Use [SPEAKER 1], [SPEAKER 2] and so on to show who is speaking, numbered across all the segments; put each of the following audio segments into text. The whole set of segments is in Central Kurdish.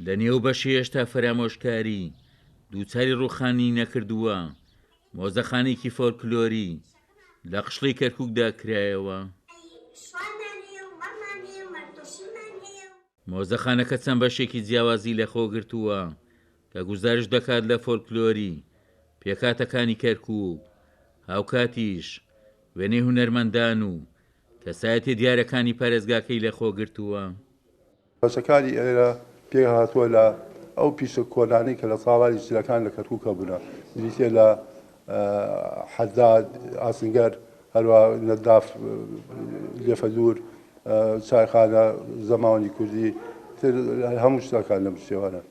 [SPEAKER 1] لە نێو بەشی هێشتا فەرامۆشکاری دووچاری ڕووخانی نەکردووە، مۆزەخانەیەکی فۆلکلۆری لە قشڵەی کەرکووکدا کرایەوە. مۆزەخانەکە چەند بەشێکی جیاوازی لەخۆگرتووە کە گوزارشت دەکات لە فۆلکلۆری پێکهاتەکانی کەرکووک، هاوکاتیش وێنەی هونەرمەندان و کەسایەتیە دیارەکانی پارێزگاکەی لەخۆگرتووە.
[SPEAKER 2] بەشەکانی ئێرە پێکهاتووە لە ئەو پیشە کۆنانەی کە لە ساڵانی چلەکان لە کەرکووک هەبوونە، بریتییە لە حەداد، ئاسنگەر، هەروەها نەداف، لێفەدوور، چایخانە، زەماوەندی کوردی، تر هەموو شتەکان لەم شێوانە.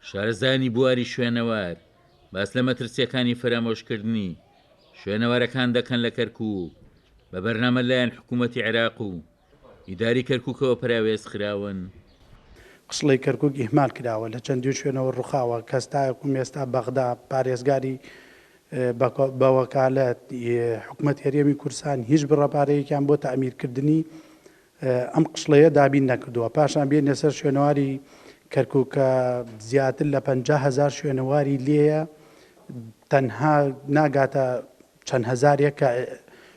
[SPEAKER 1] شارەزایانی بواری شوێنەوار باس لە مەترسییەکانی فەرامۆشکردنی شوێنەوارەکان دەکەن لە کەرکووک بە بەرنامە لایەن حکوومەتی عێراق و ئیداری کەرکوکەوە پەراوێز خراون.
[SPEAKER 3] قشڵەی کەرکوک ئیهمال کراوە، لە چەندین شوێنەوە ڕوخاوە، کەس تاکو ئێستا بەغدا پارێزگاری بە وەکالەت حکومەتی هەرێمی کوردستان هیچ بڕە پارەیەکیان بۆ تەعمیرکردنی ئەم قشڵەیە دابین نەکردووە. پاشان بێینە سەر شوێنەواری کەرکوک کە زیاتر لە 50,000 شوێنەواری لێیە، تەنها ناگاتە چەند هەزارێک کە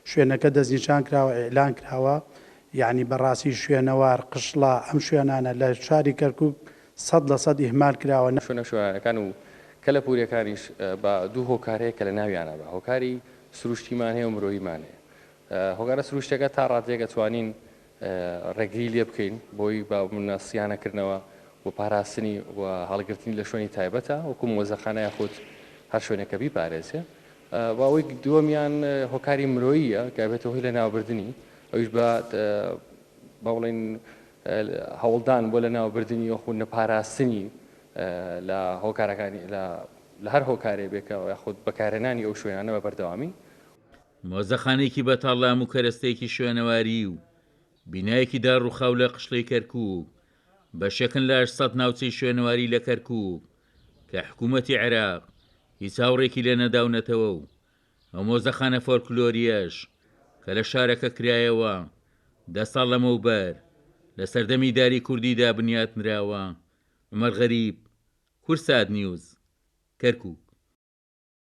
[SPEAKER 3] شوێنەکە دەستنیشان کراوە ئیعلان کراوە یەعنی بەڕاستی شوێنەوار، قشڵە، ئەم شوێنانە لە شاری کەرکوک 100% ئیهمال کراوە.
[SPEAKER 4] شوێنە شوێنەوارەکان و کەلەپوریەکانیش بە دوو هۆکار هەیە کە لە ناویانە بە هۆکاری سروشتیمان هەیە و مرۆییمان هەیە. هۆکارە سروشتیەکە تا ڕادەیەک ئەتوانین ڕێگری لێ بکەین بۆی بە منە سیانەکردنەوە و پاراستنی و هەڵگرتنی لە شوێنی تایبەتە وەکو مۆزەخانە یاخود هەر شوێنێک کە بیپارێزێ و ئەوەی دووەمیان هۆکاری مرۆییە کە بێتە هۆی لەناوبردنی ئەویش بە با بڵێین هەوڵدان بۆ لەناوبردنی یاخود نەپاراستنی لە هۆکارەکانی لە هەر هۆکارێ بێ کە یاخود بەکارهێنانی ئەو شوێنانە بە بەردەوامی.
[SPEAKER 1] مۆزەخانەیەکی بەتاڵ لە هەموو کەرەستەیەکی شوێنەواریی و بینایەکی داڕووخاو لە قشڵەی کەرکووک، بەشێکن لە 800 ناوچەی شوێنەواریی لە کەرکووک کە حکوومەتی عێراق هیچ ئاوڕێکی لێ نەداونەتەوە و ئەو مۆزەخانە فۆلکلۆرییەش کە لە شارەکە کرایەوە دە ساڵ لەمەوبەر لە سەردەمی داری کوردیدا بنیات نراوە. عومەر غەریب، کوردسات نیوز، کەرکووک.